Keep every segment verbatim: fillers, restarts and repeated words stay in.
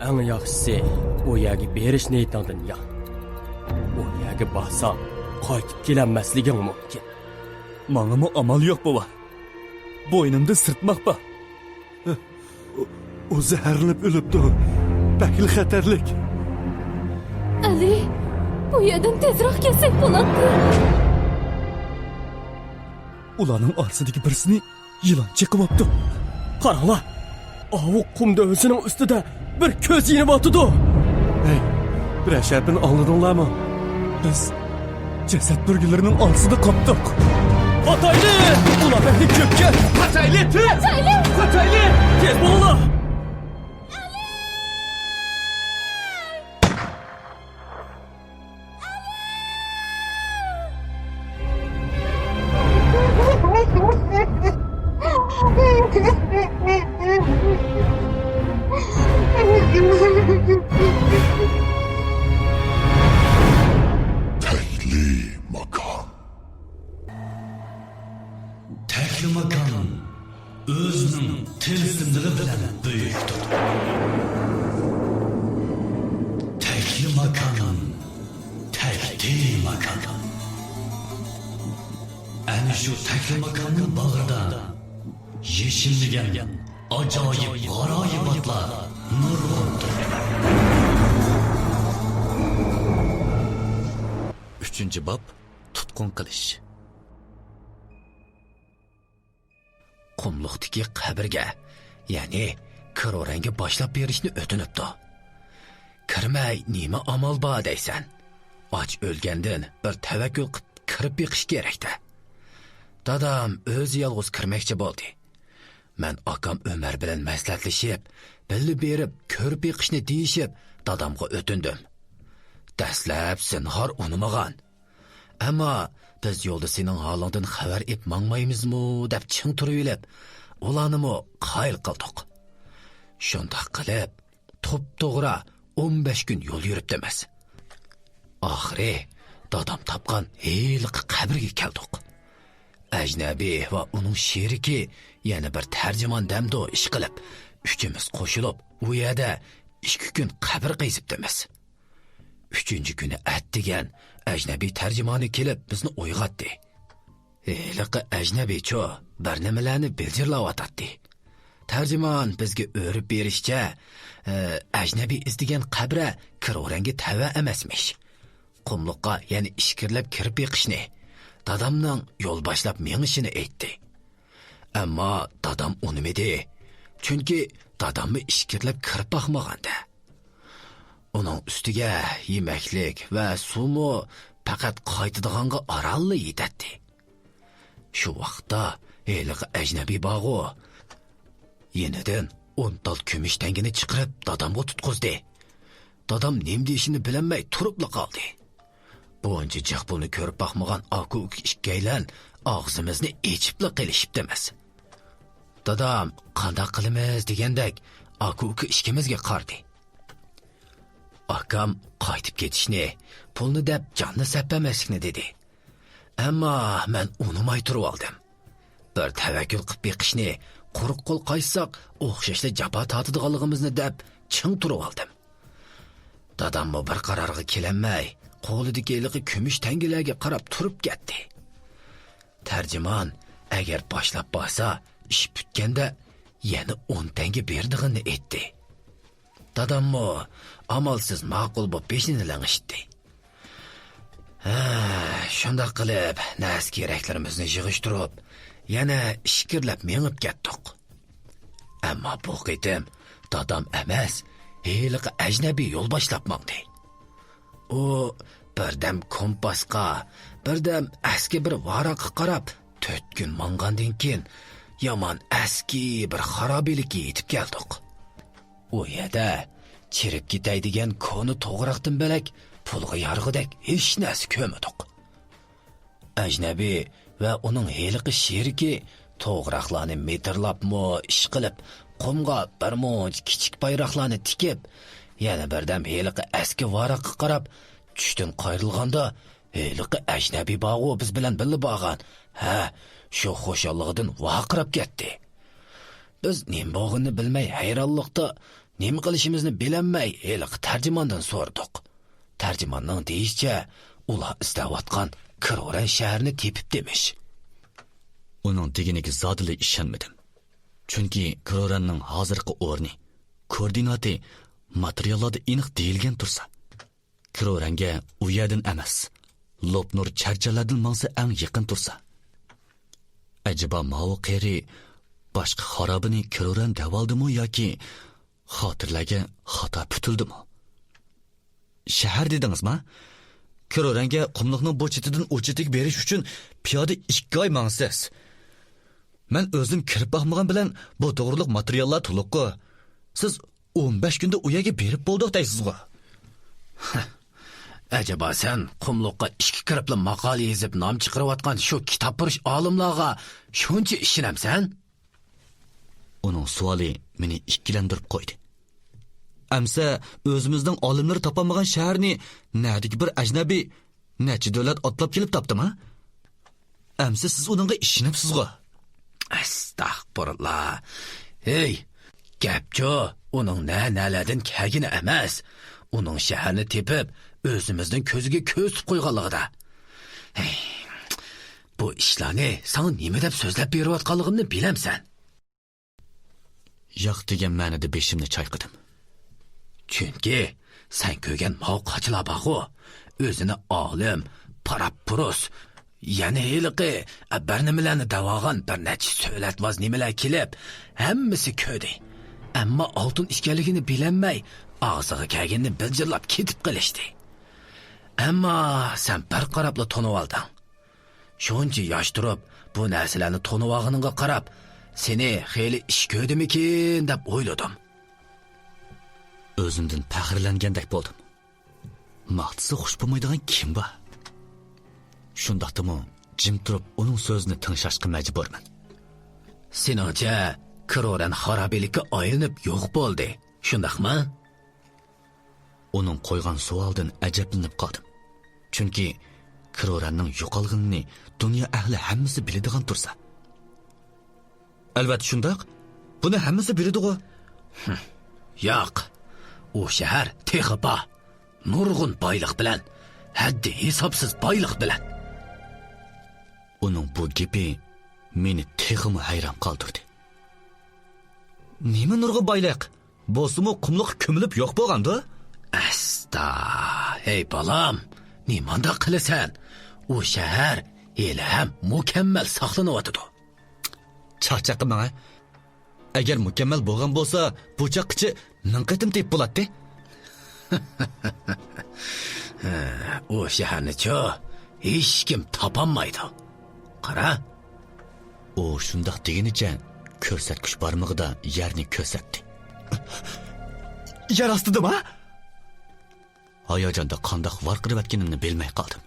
ئەڭ ياخشىسى، ئۇ يەرگە بېرىش نىيىتىڭدىن يان. ئۇ يەرگە بارساڭ، قايتىپ كېلەلمەسلىكىڭ مۇمكىن. ماڭىمۇ ئامال يوق، بوۋا. بوينۇمدا سىرتماق بار. ئۇ، ئۇ زەھەرلىنىپ ئۆلۈپتۇ. بەكلا خەتەرلىك. ئەلى، بۇ يەردىن تېزراق كەتسەك بولاتتى. ئۇلارنىڭ ئارىسىدىكى بىرسىنى يىلان چېقىۋاپتۇ. قاراڭلار، ئاۋۇ قۇم دۆۋىسىنىڭ ئۈستىدە بىر كۆز يېنىۋاتىدۇ. ھەي، بىرەر شەپىنى ئاڭلىدىڭلارمۇ؟ بىز جەسەت بۈرگىلىرىنىڭ ئارىسىدا قاپتۇق. قاچايلى! ئۇلار بەكلا كۆپكەن. قاچايلى، تېز! قاچايلى! قاچايلى! تېز بولۇڭلار! تەكلىماكان. تەكلىماكان ئۆزىنىڭ تىلسىملىقى بىلەن بۈيۈكتۇر. تەكلىماكان، تەكلىماكان. ئەنە شۇ تەكلىماكاننىڭ باغرىدا يېشىللىگەن ئاجايىپ غارايىۋاتلار نۇرغۇندۇر. ئۈچىنچى باب، تۇتقۇن قىلىش. قۇملۇقتىكى قەبرىگە، يەنى كىرورەنگە باشلاپ بېرىشنى ئۆتۈنۈپتۇ. كىرمەي نېمە ئامال بار دەيسەن؟ ئاچ ئۆلگەندىن بىر تەۋەككۈل قىپ كىرىپ بېقىش كېرەك-دە. دادام ئۆزى يالغۇز كىرمەكچى بولدى. مەن ئاكام ئۆمەر بىلەن مەسلىھەتلىشىپ، بىللە بېرىپ كۆرۈپ بېقىشنى دېيىشىپ، دادامغا ئۆتۈندۈم. دەسلەپ زىنھار ئۇنىمىغان. ئەمما بىز يولدا سېنىڭ ھالىڭدىن خەۋەر ئېپ ماڭمايمىزمۇ دەپ چىڭ تۇرۇۋېلىپ، ئۇلارنىمۇ قايىل قىلدۇق. شۇنداق قىلىپ، توپتوغرا ئون بەش كۈن يول يۈرۈپتىمىز. ئاخىرى دادام تاپقان ھېلىقى قەبرىگە كەلدۇق. ئەجنەبىي ۋە ئۇنىڭ شېرىكى يەنە بىر تەرجىمان دەمدۇ ئىشقىلىپ، ئۈچىمىز قوشۇلۇپ ئۇ يەردە ئىككى كۈن قەبرە قېزىپتىمىز. ئۈچىنچى كۈنى ئەتىگەن ئەجنەبىي تەرجىمانى كېلىپ بىزنى ئويغاتتى. ھېلىقى ئەجنەبىيچۇ بىر نېمىلەرنى بىلجىرلاۋاتاتتى. تەرجىمان بىزگە ئۆرۈپ بېرىشىچە، ئە، ئەجنەبىي ئىزدىگەن قەبرە كىرورەنگە تەۋە ئەمەسمىش. قۇملۇققا يەنە ئىچكىرىلەپ كىرىپ بېقىشنى، دادامنىڭ يول باشلاپ مېڭىشىنى ئېيتتى. ئەمما دادام ئۇنىمىدى، چۈنكى داداممۇ ئىچكىرىلەپ كىرىپ باقمىغانىدى. ئۇنىڭ ئۈستىگە يېمەكلىك ۋە سۇمۇ پەقەت قايتىدىغانغا ئارانلا يېتەتتى. شۇ ۋاقىتتا ھېلىقى ئەجنەبىي بارغۇ، يېنىدىن ئون تال كۈمۈش تەڭگىنى چىقىرىپ دادامغا تۇتقۇزدى. دادام نېمە دېيىشىنى بىلەلمەي تۇرۇپلا قالدى. بۇنچە جىق پۇلنى كۆرۈپ باقمىغان ئاكا-ئۇكا ئىككىيلەن ئاغزىمىزنى ئېچىپلا قېلىشىپتىمىز. دادام قانداق قىلىمىز دېگەندەك ئاكا-ئۇكا ئىككىمىزگە قارىدى. ئاكام قايتىپ كېتىشنى، پۇلنى دەپ جاننى سەپەرمەسلىكنى دېدى. ئەمما مەن ئۇنىماي تۇرۇۋالدىم. بىر تەۋەككۈل قىپ بېقىشنى، قۇرۇق قول قايتساق ئوخشاشلا جاپا تارتىدىغانلىقىمىزنى دەپ چىڭ تۇرۇۋالدىم. داداممۇ بىر قارارغا كېلەلمەي، قولىدىكى ھېلىقى كۈمۈش تەڭگىلەرگە قاراپ تۇرۇپ كەتتى. تەرجىمان ئەگەر باشلاپ بارسا، ئىش پۈتكەندە يەنە ئون تەڭگە بېرىدىغىنىنى ئېيتتى. داداممۇ ئامالسىز ماقۇل بولۇپ بېشىنى لىڭشىتتى. ھە، شۇنداق قىلىپ نەرسە-كېرەكلىرىمىزنى يىغىشتۇرۇپ، يەنە ئىچكىرىلەپ مېڭىپ كەتتۇق. ئەمما بۇ قېتىم دادام ئەمەس، ھېلىقى ئەجنەبىي يول باشلاپ ماڭدى. ئۇ بىردەم كومپاسقا، بىردەم ئەسكى بىر ۋاراققا قاراپ تۆت كۈن ماڭغاندىن كېيىن، يامان ئەسكى بىر خارابىلىككە يېتىپ كەلدۇق. ئۇ يەردە چىرىپ كېتەي دېگەن كونا توغراقتىن بۆلەك پۇلغا يارىغۇدەك ھېچ نەرسە كۆرمىدۇق. ئەجنەبىي ۋە ئۇنىڭ ھېلىقى شېرىكى توغراقلارنى مىتىرلاپمۇ ئىشقىلىپ، قۇمغا بىر مۇنچە كىچىك بايراقلارنى تىكىپ، يەنە بىردەم ھېلىقى ئەسكى ۋاراققا قاراپ چۈشتىن قايرىلغاندا، ھېلىقى ئەجنەبىي بارغۇ بىز بىلەن بىللە بارغان، ھە، شۇ خۇشاللىقىدىن ۋارقىراپ كەتتى. بىز نېمە بولغىنىنى بىلمەي ھەيرانلىقتا نېمە قىلىشىمىزنى بىلەلمەي ھېلىقى تەرجىماندىن سورىدۇق. تەرجىماننىڭ دېيىشىچە، ئۇلار ئىزدەۋاتقان كرورەن شەھىرىنى تېپىپتىمىش. ئۇنىڭ دېگىنىگە زادىلا ئىشەنمىدىم. چۈنكى كرورەننىڭ ھازىرقى ئورنى، كوئوردىناتى ماتېرىياللاردا ئېنىق دېيىلگەن تۇرسا، كرورەنگە ئۇ يەردىن ئەمەس، لوپنۇر چەرچەنلەردىن ماڭسا ئەڭ يېقىن تۇرسا. ئەجەبا ماۋۇ قېرى باشقا خارابىنى كرورەن دەۋالدىمۇ ياكى خاتىرىلەرگە خاتا پۈتۈلدىمۇ؟ شەھەر دېدىڭىزما؟ كرورەنگە قۇملۇقنىڭ بۇ چېتىدىن ئۇ چېتىگە بېرىش ئۈچۈن پىيادە ئىككى ئاي ماڭىسىز. مەن ئۆزۈم كىرىپ باقمىغان بىلەن بۇ توغرۇلۇق ماتېرىياللار تولۇققۇ. سىز ئون بەش كۈندە ئۇ يەرگە بېرىپ بولدۇق دەيسىزغۇ؟ ئەجەبا سەن قۇملۇققا ئىككى كىرىپلا ماقالە يېزىپ نام چىقىرىۋاتقان شۇ كىتابپۇرۇش ئالىملارغا شۇنچە ئىشىنەمسەن؟ ئۇنىڭ سوئالى مېنى ئىككىلەندۈرۈپ قويدى. ئەمسە ئۆزىمىزنىڭ ئالىملىرى تاپالمىغان شەھەرنى نەدىكى بىر ئەجنەبىي نەچچە دۆلەت ئاتلاپ كېلىپ تاپتىما؟ ئەمسە سىز ئۇنىڭغا ئىشىنىپسىزغۇ؟ ئەستەغپۇرۇللا. ھېي، گەپچۇ، ئۇنىڭ نە-نەلەردىن كەلگىنى ئەمەس. ئۇنىڭ شەھەرنى تېپىپ، ئۆزىمىزنىڭ كۆزىگە كۆرسىتىپ قويغانلىقىدا. ھەي، بۇ ئىشلارنى ساڭا نېمە دەپ سۆزلەپ بېرىۋاتقانلىقىمنى بىلەمسەن؟ ياق دېگەن مەنىدە بېشىمنى چايقىدىم. چۈنكى سەن كۆرگەن ماۋۇ قاچىلار بارغۇ، ئۆزىنى ئالىم، پاراپپۇرۇس، يەنە ھېلىقى بىر نېمىلەرنى دەۋالغان بىر نەچچە سۆلەتۋاز نېمىلەر كېلىپ، ھەممىسى كۆردى. ئەمما ئالتۇن ئىكەنلىكىنى بىلەلمەي، ئاغزىغا كەلگىنىنى بىلجىرلاپ كېتىپ قېلىشتى. ئەمما سەن بىر قاراپلا تونۇۋالدىڭ. شۇنچە ياش تۇرۇپ، بۇ نەرسىلەرنى تونۇۋالغىنىڭغا قاراپ، سېنى خېلى ئىش كۆردىمىكىن دەپ ئويلىدىم. ئۆزۈمدىن پەخىرلەنگەندەك بولدۇم. ماختىسا خۇش بولمايدىغان كىم بار؟ شۇنداقتىمۇ جىم تۇرۇپ ئۇنىڭ سۆزىنى تىڭشاشقا مەجبۇرمەن. سېنىڭچە، كرورەن خارابىلىككە ئايلىنىپ يوق بولدى، شۇنداقمۇ؟ ئۇنىڭ قويغان سوئالىدىن ئەجەبلىنىپ قالدىم. چۈنكى كرورەننىڭ يوقالغىنىنى دۇنيا ئەھلى ھەممىسى بىلىدىغان تۇرسا. ئەلۋەتتە شۇنداق. بۇنى ھەممىسى بىلىدىغۇ. ياق. ئۇ شەھەر تېخى بار. نۇرغۇن بايلىق بىلەن. ھەددى ھېسابسىز بايلىق بىلەن. ئۇنىڭ بۇ گېپى مېنى تېخىمۇ ھەيران قالدۇردى. نېمە نۇرغۇن بايلىق؟ بولسىمۇ قۇملۇققا كۆمۈلۈپ يوق بولغاندۇ؟ ئەستا، ھەي بالام، نېمانداق قىلىسەن؟ ئۇ شەھەر ھېلىھەم مۇكەممەل ساقلىنىۋاتىدۇ. چاقچاق قىلماڭ ھە. ئەگەر مۇكەممەل بولغان بولسا، بۇ چاغقىچە مىڭ قېتىم تېپىپ بولاتتى. ئۇ شەھەرنىچۇ ھېچكىم تاپالمايدۇ. قارا. ئۇ شۇنداق دېگىنىچە كۆرسەتكۈچ بارمىقىدا يەرنى كۆرسەتتى. يەر ئاستىدىما؟ ھاياجاندا قانداق ۋارقىرىۋەتكىنىمنى بىلمەي قالدىم.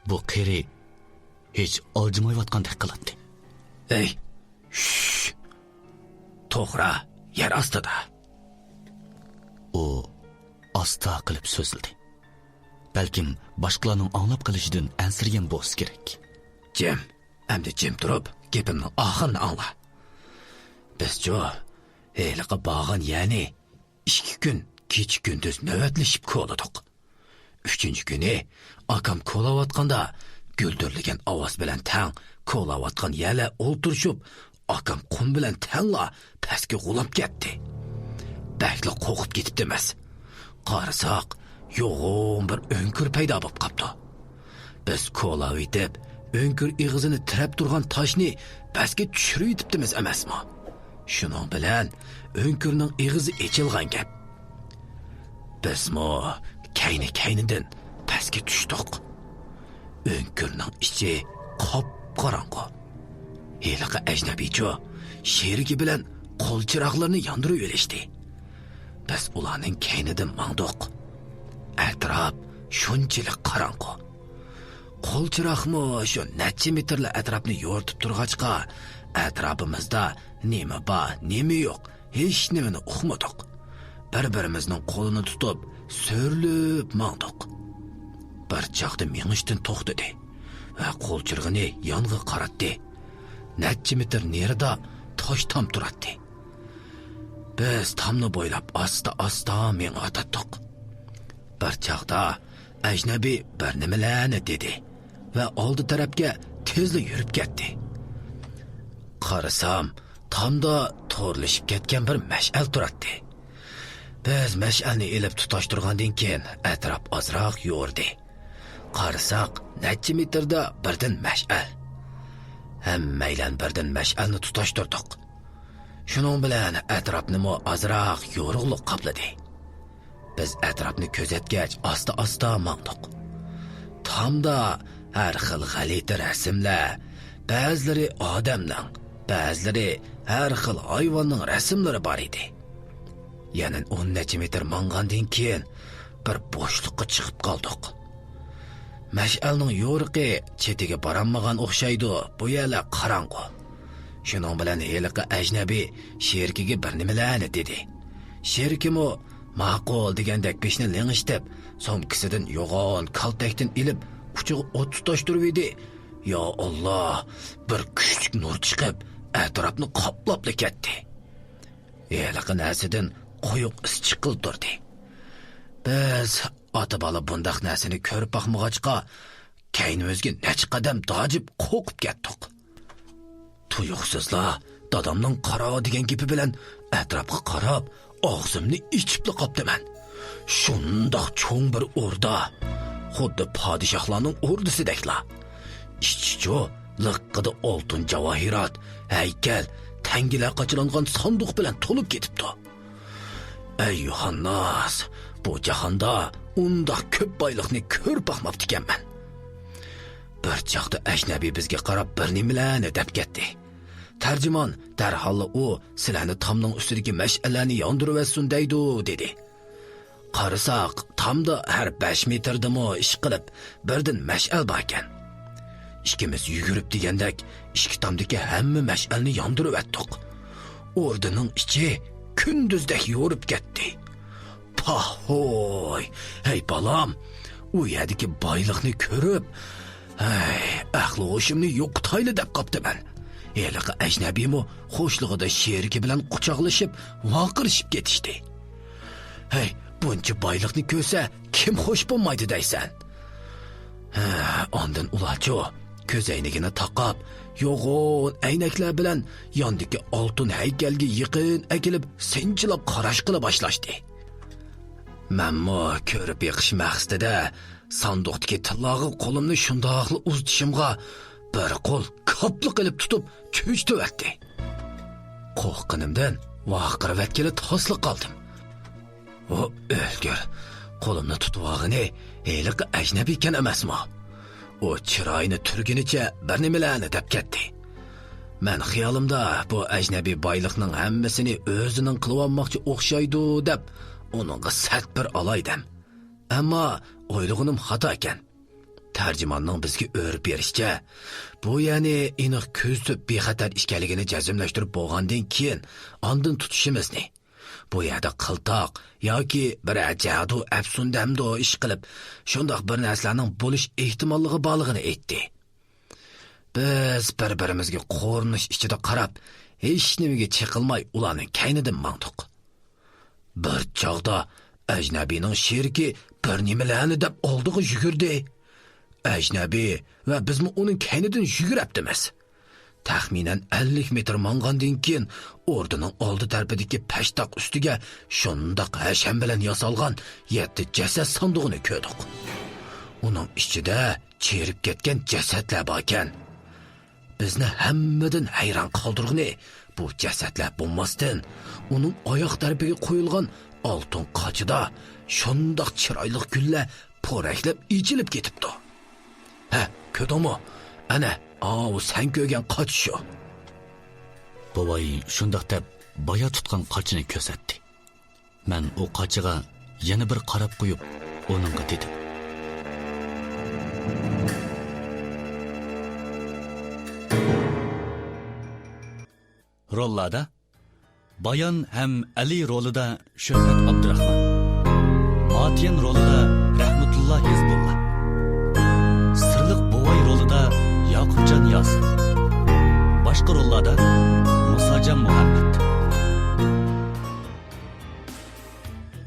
بۇ قېرى ھېچ ئالجىمايۋاتقاندەك قىلاتتى. ئەي، شۇش! توغرا، يەر ئاستىدا. ئۇ ئاستا قىلىپ سۆزلىدى. بەلكىم باشقىلارنىڭ ئاڭلاپ قېلىشىدىن ئەنسىرىگەن بولسا كېرەك. جىم، ئەمدى جىم تۇرۇپ گېپىمنىڭ ئاخىرىنى ئاڭلا. بىزچۇ ھېلىقى بارغان يەرنى ئىككى كۈن كېچە-كۈندۈز نۆۋەتلىشىپ كولىدۇق. ئۈچىنچى كۈنى ئاكام كولاۋاتقاندا، گۈلدۈرلىگەن ئاۋاز بىلەن تەڭ كولاۋاتقان يەرلەر ئولتۇرۇشۇپ، ئاكام قۇم بىلەن تەڭلا پەسكە غۇلاپ كەتتى. بەكلا قورقۇپ كېتىپتىمىز. قارىساق، يوغان بىر ئۆڭكۈر پەيدا بولۇپ قاپتۇ. بىز كولاۋېتىپ، ئۆڭكۈر ئېغىزىنى تىرەپ تۇرغان تاشنى پەسكە چۈشۈرۈۋېتىپتىمىز ئەمەسمۇ؟ شۇنىڭ بىلەن ئۆڭكۈرنىڭ ئېغىزى ئېچىلغان گەپ. بىزمۇ كەينى-كەينىدىن پەسكە چۈشتۇق. ئۆڭكۈرنىڭ ئىچى قاپقاراڭغۇ. ھېلىقى ئەجنەبىيچۇ شېرىكى بىلەن قول چىراغلىرىنى ياندۇرۇۋېلىشتى. بىز ئۇلارنىڭ كەينىدىن ماڭدۇق. ئەتراپ شۇنچىلىك قاراڭغۇ. قول چىراغمۇ شۇ نەچچە مېتىرلا ئەتراپنى يورۇتۇپ تۇرغاچقا، ئەتراپىمىزدا نېمە بار، نېمە يوق، ھېچنېمىنى ئۇقمىدۇق. بىر-بىرىمىزنىڭ قولىنى تۇتۇپ، سۆرىلىپ ماڭدۇق. بىر چاغدا مېڭىشتىن توختىدى ۋە قول چىرىغىنى يانغا قاراتتى. نەچچە مېتىر نېرىدا تاش تام تۇراتتى. بىز تامنى بويلاپ ئاستا-ئاستا مېڭىۋاتاتتۇق. بىر چاغدا ئەجنەبىي بىر نېمىلەرنى دېدى ۋە ئالدى تەرەپكە تېزلا يۈرۈپ كەتتى. قارىسام، تامدا تورلىشىپ كەتكەن بىر مەشئەل تۇراتتى. بىز مەشئەلنى ئېلىپ تۇتاشتۇرغاندىن كېيىن، ئەتراپ ئازراق يورۇدى. قارىساق، نەچچە مېتىردا بىردىن مەشئەل. ھەممەيلەن بىردىن مەشئەلنى تۇتاشتۇردۇق. شۇنىڭ بىلەن ئەتراپنىمۇ ئازراق يورۇقلۇق قاپلىدى. بىز ئەتراپنى كۆزەتكەچ، ئاستا-ئاستا ماڭدۇق. تامدا ھەر خىل غەلىتە رەسىملەر، بەزىلىرى ئادەمنىڭ، بەزىلىرى ھەر خىل ھايۋاننىڭ رەسىملىرى بار ئىدى. يەنە ئون نەچچە مېتىر ماڭغاندىن كېيىن، بىر بوشلۇققا چىقىپ قالدۇق. مەشئەلنىڭ يورۇقى چېتىگە بارالمىغان ئوخشايدۇ، بۇ يەرلەر قاراڭغۇ. شۇنىڭ بىلەن ھېلىقى ئەجنەبىي شېرىكىگە بىر نېمىلەرنى دېدى. شېرىكىمۇ ماقۇل دېگەندەك بېشىنى لىڭشىتىپ، سومكىسىدىن يوغان كالتەكتىن ئېلىپ، ئۇچىغا ئوت تۇتاشتۇرۇۋىدى. يا ئاللا، بىر كۈچلۈك نۇر چىقىپ، ئەتراپنى قاپلاپلا كەتتى. ھېلىقى نەرسىدىن قويۇق ئىس چىققىلى تۇردى. بىز ئاتا-بالا بۇنداق نەرسىنى كۆرۈپ باقمىغاچقا، كەينىمىزگە نەچچە قەدەم داجىپ قورقۇپ كەتتۇق. تۇيۇقسىزلا دادامنىڭ قارا دېگەن گېپى بىلەن ئەتراپقا قاراپ، ئاغزىمنى ئېچىپلا قاپتىمەن. شۇنداق چوڭ بىر ئوردا، خۇددى پادىشاھلارنىڭ ئوردىسىدەكلا. ئىچىچۇ لىققىدە ئالتۇن جاۋاھىرات، ھەيكەل، تەڭگىلەر قاچىلانغان ساندۇق بىلەن تولۇپ كېتىپتۇ. ئەي يوھانناس، بۇ جاھاندا ئۇنداق كۆپ بايلىقنى كۆرۈپ باقماپتىكەنمەن. بىر چاغدا ئەجنەبىي بىزگە قاراپ بىر نېمىلەرنى دەپ كەتتى. تەرجىمان دەرھاللا ئۇ سىلەرنى تامنىڭ ئۈستىدىكى مەشئەللەرنى ياندۇرۇۋەتسۇن دەيدۇ، دېدى. قارىساق، تامدا ھەر بەش مېتىردىمۇ ئىشقىلىپ بىردىن مەشئەل باركەن. ئىككىمىز يۈگۈرۈپ دېگەندەك ئىككى تامدىكى ھەممە مەشئەلنى ياندۇرۇۋەتتۇق. ئوردىنىڭ ئىچى كۈندۈزدەك يورۇپ كەتتى. پاھ ھوي، ھەي بالام، ئۇ يەردىكى بايلىقنى كۆرۈپ، ھەي، ئەقلى ھوشۇمنى يوقىتايلى دەپ قاپتىمەن. ھېلىقى ئەجنەبىيمۇ خۇشلۇقىدا شېرىكى بىلەن قۇچاقلىشىپ ۋارقىرىشىپ كېتىشتى. ھەي، بۇنچە بايلىقنى كۆرسە، كىم خوش بولمايدۇ دەيسەن؟ ھە، ئاندىن ئۇلارچۇ، كۆزەينىكىنى تاقاپ، يوغان ئەينەكلەر بىلەن ياندىكى ئالتۇن ھەيكەلگە يېقىن ئەكېلىپ، سىنچىلاپ قاراشقىلى باشلاشتى. مەنمۇ كۆرۈپ بېقىش مەقسىتىدە ساندۇقتىكى تىللاغا قولۇمنى شۇنداقلا ئۇزىتىشىمغا، بىر قول كاپلا قىلىپ تۇتۇپ چۆچۈتۈۋەتتى. قورققىنىمدىن ۋارقىرىۋەتكىلى تاسلا قالدىم. ئۇ ئۆلگۈر، قولۇمنى تۇتۇۋالغىنى ھېلىقى ئەجنەبىيكەن ئەمەسمۇ؟ ئۇ چىرايىنى تۈرگىنىچە بىر نېمىلەرنى دەپ كەتتى. مەن خىيالىمدا بۇ ئەجنەبىي بايلىقنىڭ ھەممىسىنى ئۆزىنىڭ قىلىۋالماقچى ئوخشايدۇ دەپ، ئۇنىڭغا سەت بىر ئالاي دەم. ئەمما ئويلىغىنىم خاتا ئىكەن. تەرجىماننىڭ بىزگە ئۆرە بېرىشىچە، بۇ يەرنى ئېنىق كۆزىتىپ بىخەتەر ئىكەنلىكىنى جەزملەشتۈرۈپ بولغاندىن كېيىن، ئاندىن تۇتۇشىمىزنى، بۇ يەردە قىلتاق ياكى بىرەر جادۇ ئەپسۇندەمدۇ ئىش قىلىپ، شۇنداق بىر نەرسىلەرنىڭ بولۇش ئېھتىماللىقى بارلىقىنى ئېيتتى. بىز بىر-بىرىمىزگە قورۇنۇش ئىچىدە قاراپ، ھېچنېمىگە چېقىلماي ئۇلارنىڭ كەينىدىن ماڭدۇق. بىر چاغدا ئەجنەبىينىڭ شېرىكى بىر نېمىلەرنى دەپ ئالدىغا يۈگۈردى. ئەجنەبىي ۋە بىزمۇ ئۇنىڭ كەينىدىن يۈگۈرەپتىمىز. تەخمىنەن ئەللىك مېتىر ماڭغاندىن كېيىن، ئوردىنىڭ ئالدى تەرىپىدىكى پەشتاق ئۈستىگە شۇنداق ھەشەم بىلەن ياسالغان يەتتە جەسەت ساندۇقىنى كۆردۇق. ئۇنىڭ ئىچىدە چىرىپ كەتكەن جەسەتلەر باركەن. بىزنى ھەممىدىن ھەيران قالدۇرغىنى، بۇ جەسەتلەر بولماستىن، ئۇنىڭ ئاياق تەرىپىگە قويۇلغان ئالتۇن قاچىدا شۇنداق چىرايلىق گۈللەر پورەكلەپ ئېچىلىپ كېتىپتۇ. ھە، كۆردۈڭمۇ؟ ئەنە، ئاۋۇ سەن كۆرگەن قاچا شۇ. بوۋاي شۇنداق دەپ بايا تۇتقان قاچىنى كۆرسەتتى. مەن ئۇ قاچىغا يەنە بىر قاراپ قويۇپ، ئۇنىڭغا دېدىم. روللاردا بايان ھەم ئەلى رولىدا شۆھرەت ئابدۇراخمان، ماتىيەن رولىدا رەھمەتۇللا ھېزبۇللا، سىرلىق بوۋاي رولىدا ياقۇپجان ياسىن، باشقا روللاردا مۇساجان